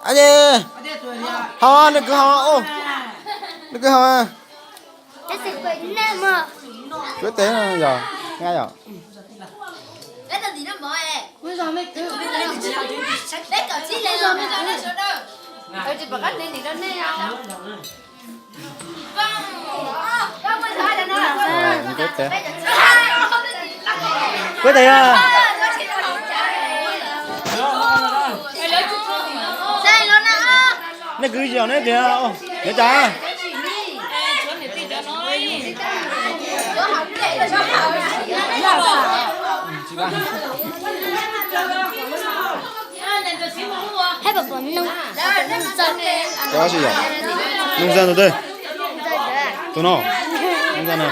Ab ye, haus, nws kwv haus, nws kwv haus. Kuv tes yog nqa yom. Kuv tes yog. Nej kwv yog neb tiag, neb cas? Cov tsis yog. Nug zaj tus twg? Tus no. Nug zaj no.